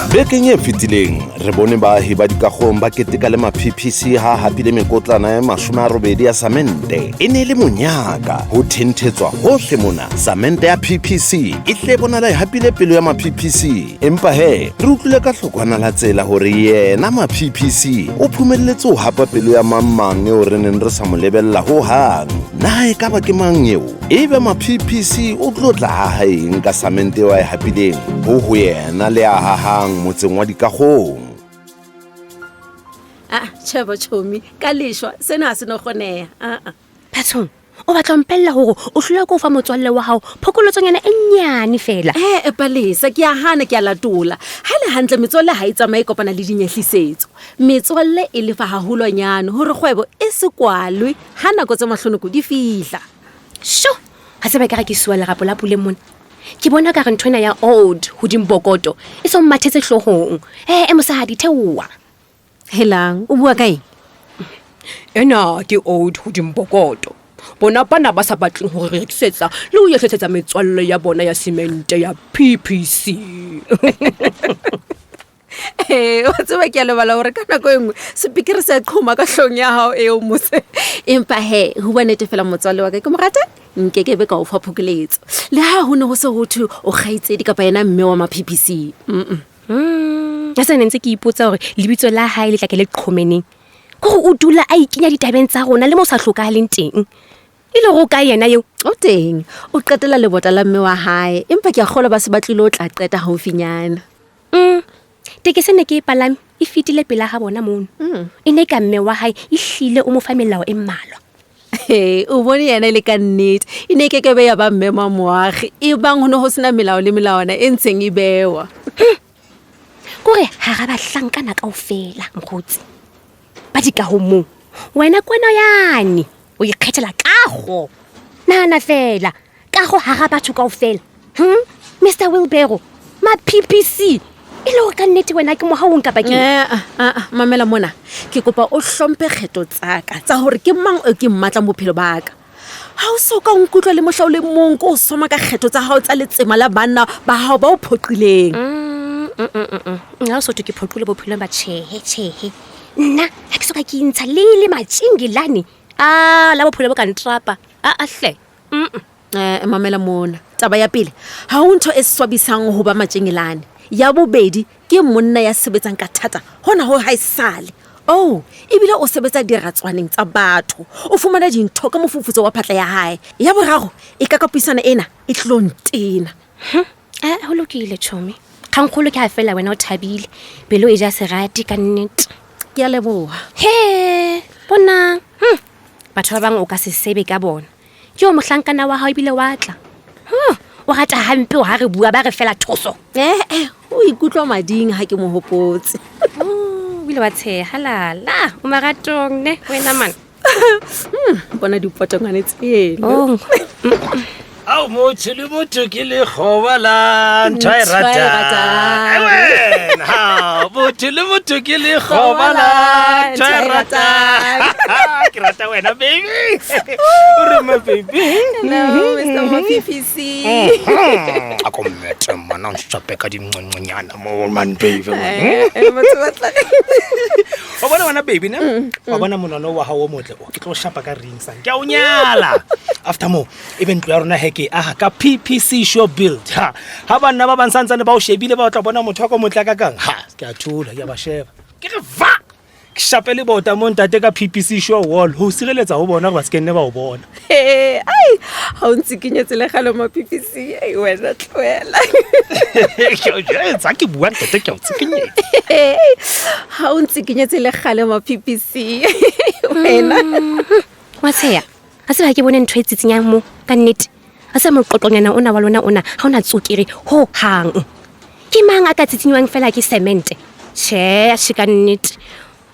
Bekeng e fetileng re bone baahi ba dikagong ba keteka le ma-ppc ha hapile mekotlana ya 80 ya samente. E ne e le monyaka ho thenthetswa hohle mona. Samente ya PPC e hle bonala e hapile pelo ya ma-PPC. Empa he, re utlwile ka hlokwana la tsela hore yena ma-PPC o phumelletse ho hapa pelo ya mang mang eo re neng re sa mo lebella ho hang. Na e ka ba ke mang eo? Ebe ma-PPC o tlo tla haha eng ka samente eo a e hapileng? Ho ho yena le a hahang motseng wa dikagong. Ah, tjhebo chomi, ka leshwa sena ha se no kgoneha. Ah. Bathong, o batla ho mpella gore o hlolwa ke o fa motswalle wa gago phokolotsonyana e nnyane fela. Ee, Palesa, ke a hana, ke a latola. Ha le hantle metswalle ha e tsamaye kopana le dinyehlisetso. Metswalle e lefa haholwanyane hore kgwebo e se kwalwe ha nako tsa mahlonoko di fihla. Sho, ga tseba ke ga ke sua lerapo la puleng mona. Ke bona ka re nthwena ya old hodimo bokoto e so mmathetse hloohong. Ee, mosadi, theoha. Helang, o bua ka eng? Ena ke old hodimo bokoto. Bona bana ba sa batleng ho re rekisetsa le ho yehlisetsa metswalle ya bona ya semente ya PPC. Ee, wa tseba ke a lebala hore ka nako e nngwe sepikere se a qhoma ka hlong ya hao eo mose. Empa he, ho bua nnete fela motswalle wa ka ke mo rata, nke ke be ka o fa phokoletso. Le ha ho ne ho se ho thwe o kgaitsedi kapa yena mme wa ma-PPC. Mm. Ka se ne ntse ke ipotsa hore lebitso la hae le tla ke le qhomeneng. Ke gore o dula a ikenya ditabeng tsa rona le mo sa hlokahaleng teng. E le go kae yena eo? O teng, o qetela lebota la mme wa hae, empa ke a kgolwa ba se ba tlilo tla qeta haufinyana. Tekesi ne ke e palame e fetile pela ga bona mono. E ne ka mme wa hae e hlile o mo fa melao e mmalwa. He, o bone yena e le ka nnete. E ne e ke ke be ya ba mme wa moagi, e bang ho ne ho sena melao le melawana e ntseng e bewa. Kore hara bahlankana kaofela mokgotsi ba dikahong moo, wena kwana yane o ikgethela kago. Nahana fela, kago hara batho kaofela. Mr. Wilbero, ma PPC e le hore ka nnete wena ke mohaong kapa ke? Mamela mona, ke kopa o hlomphe kgetho tsaka tsa hore ke mang o ke mmatlang bophelo ba ka. Ha o so ka nkutlwa le mohla o le mong ke o soma ka kgetho tsa hao tsa letsema la banna ba hao ba o phoqileng. Nna o sotho ke phoqile bophelong ba tjhehe tjhehe. Nna ha ke soka ke intsha le le matjingilane. A la bophelo bo ka ntrapa. A a hle. Mamela mona, taba ya pele, ha ho ntho e swabisang ho ba matjengelane. Ya bobedi, ke monna ya sebetsang ka thata hona ho haesale. Oh, ebile o sebetsa diratswaneng tsa batho. O fumana dintho ka mofufutso wa phatla ya hae. Ya boraro, e ka ka puisano ena e tlo ntena. Ho lokile chomi. Kgankgolo ke ha fela wena o thabile. Pelo e ja serati ka nnete. Ke a leboha. He, bonang. Batho ba bang o ka se sebe ka bona. Ke o mohlankana wa hao ebile wa tla. O rata hampe o ha re bua ba re fela thoso. O ikutlwa mading ha ke mo hopotse. O bile wa tsheha lala, o maratong ne wena man. Bona dipotongwane tseno. Oh. Ao motho le motho ke lekgoba la ntho a e Ntho a e ratang. ratang. Ai wena, hao, motho le motho ke lekgoba la ntho a e ratang. Ke rata wena baby. O re ma baby. Hello, Mr. Mapipisi. A ko mmete mana o nshape ka dinqonqonyana mo man baby. Motho batla. Wa bona wena baby ne? Wa bona monwana wa hao o motle o ke tlo shapa ka ring sang. Ke a o nyala. After mo e be ntlo ya rona he ke aha ka PPC Sure Build. Ha ha banna ba bang santsane ba o shebile ba tla bona motho wa ka motle ka kang. Ha ke a thola ke a ba sheba. Ke re va. Ke shape le bota mo ntate ka PPC Sure Wall ho sireletsa ho bona hore ba se ke nne ba o bona. He, ai, ha o ntse kenyetse le galo mo PPC, ai wena tlohela. Ke o jwetsa ke bua ntate ke o tsikenyetsa. Ha o ntse kenyetse le gale mo PPC. Wena. Wa tsheya. A se ba ke bone ntho e tsitsinyang mo ka nnete. A se moqoqonyana ona wa lona ona ha ona tsokere ho hang. Ke mang a ka tsitsinywang fela ke semente? Tjhe, atjhe ka nnete.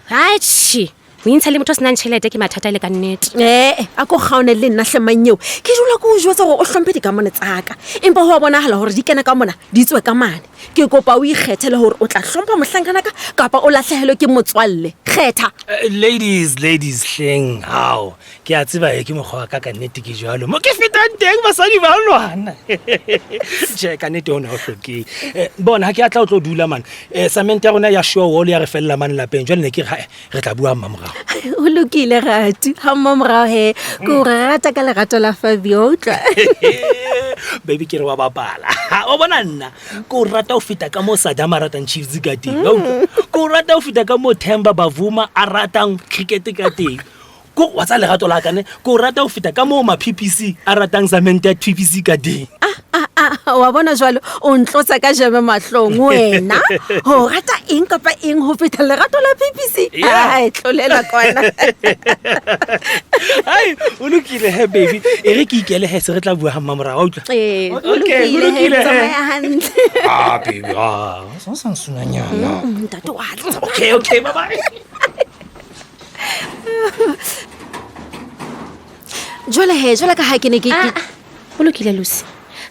Atjhe. O intsha le motho o senang tšhelete ke mathata e le ka nnete. Ee, a ko kgaone le nna tlhemang eo. Ke dula ke o jwetsa gore o hlomphe dikamone tsaka, empa go a bonagala gore di kena ka mona di tswe ka mane. Ke kopa o ikgethele gore o tla hlompha mohlankana ka kapa o latlhegelwe ke motswalle. Kgetha. Ladies, ladies, hleng, hao. Ke a tseba e ke mokgwa wa ka, ka nnete ke jalo. Mo ke fetang teng basadi ba lwana. Tjhe, ka nnete hona ho hlokeng. Bona, ha ke a tla o tlo dula man. Samente ya rona ya sure wall ya re fella mane lapeng. Jwale ne ke re, ha, re tla bua mmamorao. O lokile ratu, ga mmamorao he, ke o rata ka lerato la Fabio, utlwa. Baby, ke re wa bapala. O bona nna, ke o rata ho feta ka moo Saddam a ratang Chiefs ka teng. Wa utlwa? Ke o rata ho feta ka moo Themba Bavuma a ratang cricket ka teng. Ko wa tsa lerato la ka ne, ke o rata ho feta ka moo ma PPC a ratang cement ya PPC ka teng. Ah, ah, wa bona jwalo o ntlotsa ka jeme mahlong wena. Ho rata eng kapa eng ho feta lerato la PPC? Yeah. Ai, tlolela kwana. Ai, o lokile he baby. E re ke ikele he, se re tla bua ha mmamorao, wa utlwa? Ee, o Okay, ho lokile he, lokile he. tsamaya hantle. Ah, baby, ah, o sa nsunanyana. Ntate wa tla. Okay, okay, bye bye. Jwale he, jwale ka ha ke ne ke Ah, ah, ho lokile Lucy.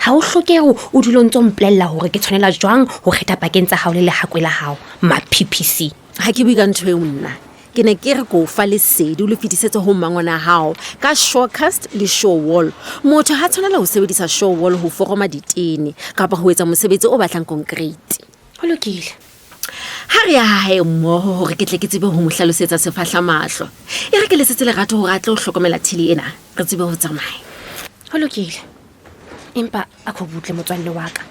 Ha o hlokehe o dule o ntso mpolella hore ke tshwanela jwang ho kgetha pakeng tsa hao le lehakwe la hao, ma PPC. Ha ke bue ka ntho eo nna. Ke ne ke re ko fa lesedi o le fetisetse ho mmangwana hao ka Shorecast le Shorewall. Motho ha tshwanela ho sebedisa Shorewall ho foroma ditene kapa ho etsa mosebetsi o batlang concrete. Ho lokile. Ha re ya hae mmoho hore ke tle ke tsebe ho mo hlalosetsa sefahla mahlo. E re ke lesetse lerato hore a tle ho hlokomela thili ena, re tsebe ho tsamaya. Ho lokile. Empa a ko butle motswalle wa ka.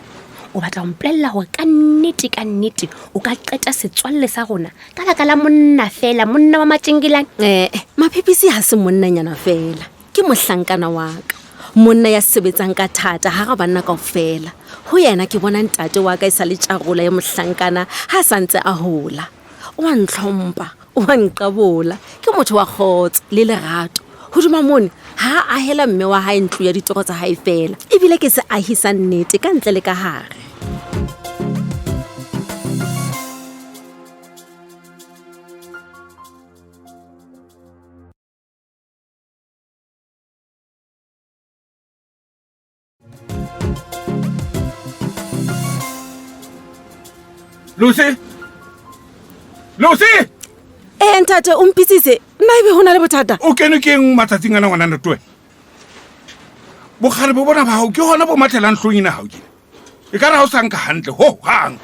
O batla ho mpolella hore ka nnete, ka nnete o ka qeta setswalle sa rona ka baka la monna fela, monna wa matjengelane? Maphepisi ha se monnanyana fela, ke mohlankana wa ka. Monna ya sebetsang ka thata hara banna kaofela. Ho yena ke bona ntate wa ka e sa le tjarola ya mohlankana ha sa ntse a hola. O a ntlhompha, o a nqabola. Ke motho wa kgotso le lerato. Hodima mone, ha a ahela mme wa hae ntlo ya ditoro tsa hae fela. Ebile ke se ahisa nnete ka ntle le ka hare. Lucy! Lucy! Eh, ntate, o mpitsitse. Nna ebe ho na le bothata? O kene ke eng matsatsing ana ngwana ntoe? Bokgare bo bona ba hao ke hona bo mathelang hlong ena hao kena. E ka re ha o sa nka hantle ho hang.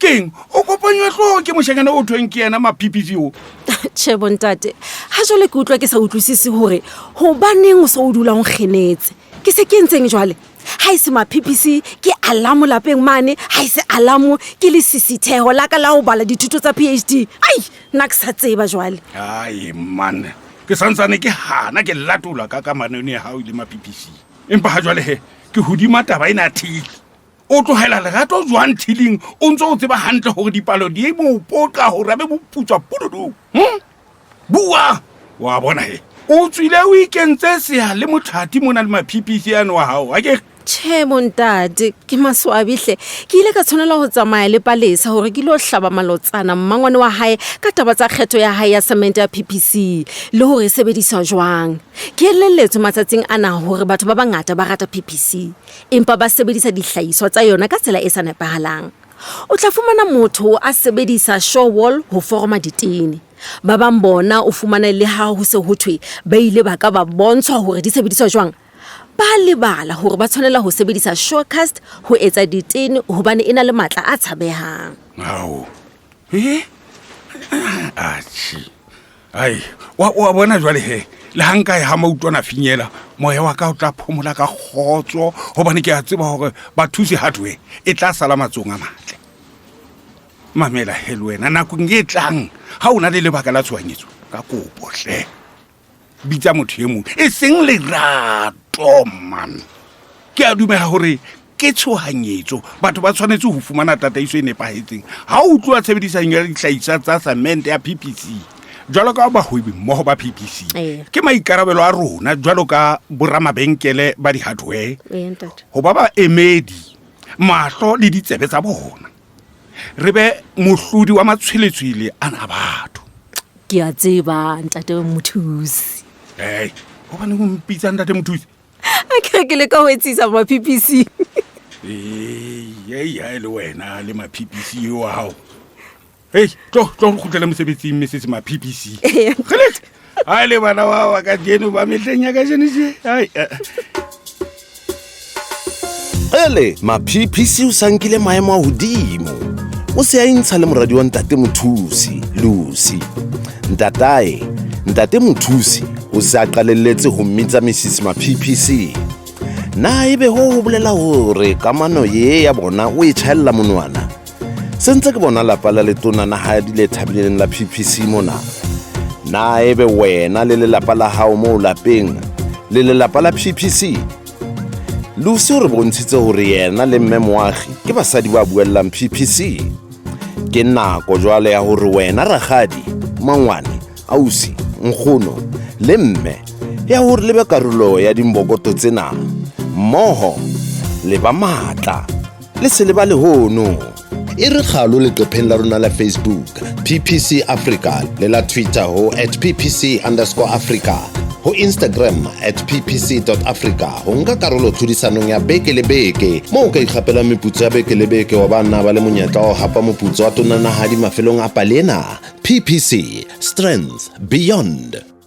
Keng o kopanywa hlooho ke moshanyana o thweng ke yena ma-P P C o? Tjhe bontate, ha jwale ke utlwa ke sa utlwisise hore hobaneng o so o dula o nkgenetse. Ke se ke entseng jwale? Ha e se ma-P P C ke alamo lapeng mane, ha e se alamo ke lesisitheho la ka la ho bala dithuto tsa PhD. Ai, nna ke sa tseba jwale. Ai man, ke santsane ke hana ke latola ka kamano eno ya hao le ma-P P C. Empa ha jwale he, ke hodima taba ena ya thili. O tlohela lerato jwang thiling o ntse o tseba hantle hore dipalo di mo poqa hore a be moputswa pududu? Bua! Wa bona he, o tswile o ikentse seya le mothati mona le ma-P P C ano wa hao, ha ke re? Tjhe, bontate, ke maswabi hle. Ke ile ka tshwanela ho tsamaya le Palesa hore ke lo hlaba malotsana mmangwane wa hae ka taba tsa kgetho ya hae ya cement ya PPC le hore e sebediswa jwang. Ke elelletswe matsatsing ana hore batho ba bangata ba rata PPC, empa ba sebedisa dihlahiswa tsa yona ka tsela e sa nepahalang. O tla fumana motho a sebedisa Shorewall ho foroma ditene. Ba bang bona o fumane le ha ho se ho thwe ba ile ba ka ba bontshwa hore di sebediswa jwang, ba lebala hore ba tshwanela ho sebedisa Shorecast ho etsa ditene hobane e na le matla a tshabehang. Ao. Eh? Atjhe. Ai, wa bona jwale he, le ha nka e ha mautwana finyela, moya wa ka o tla phomola ka kgotso hobane ke a tseba hore bathusi hardware e tla sala matsong a matle. Mamela he le wena, nakong e tlang ha o na le lebaka la tshohanyetso, ka kopo hle bitsa motho e mong, e seng lerato man. Ke a dumela hore ke tshohanyetso, batho ba tshwanetse ho fumana tataiso e nepahetseng ha o tloha tshebedisanong ya dihlahiswa tsa cement ya PPC. Jwalo ka bahwebi mmoho ba PPC, ke maikarabelo a rona jwalo ka boramabenkele ba di-hardware Ntate. ho ba baemedi, mahlo le ditsebe tsa bona. Re be mohlodi wa matshweletswele ana a batho. Ke a tseba ntate Mothusi. Ei, gobaneng o mpitsa ntate Mothusi? A ke re ke leka ho etsisa ma-PPC. Ei, ei, ha e le wena le ma-PPC eo wa gago. Hei, tlo tlo re kgutlele mosebetsing Mrs. Ma-PPC. Kgeleke! Ha e le bana ba ba kajeno ba mehleng ya kajeno tje. Ai, eh. Ele ma-PPC o sa nkile maemo a hodimo. O se a intsha le moradi wa ntate Mothusi, Lucy. Ntatae, ntate Mothusi o se a qalelletse ho mmitsa Mrs. Ma-PPC. Na ebe ho ho bolela hore kamano ye ya bona o e tjhaella monwana? Se ntse ke bona lapa la letona nahadi le thabileng la PPC mona. Na ebe wena le lelapa la hao moo lapeng le lelapa la PPC? Lucy o re bontshitse hore yena le mme Moagi ke basadi ba buellang PPC. Ke nako jwale ya hore wena rakgadi, mangwane, ausi, nkgono le mme ya hore le be karolo ya dimbokoto tsena. Mmoho le ba matla le se le ba lehono. E re kgalo leqepheng la rona la Facebook PPC Africa le la Twitter ho at PPC underscore Africa ho Instagram at ppc dot africa ho nka karolo tlhodisanong ya beke le beke moo o ka ikgapelang meputso ya beke le beke wa ba nna ba le monyetla wa ho hapa moputso wa tonanahadi mafelong a pale ena. PPC Strength Beyond.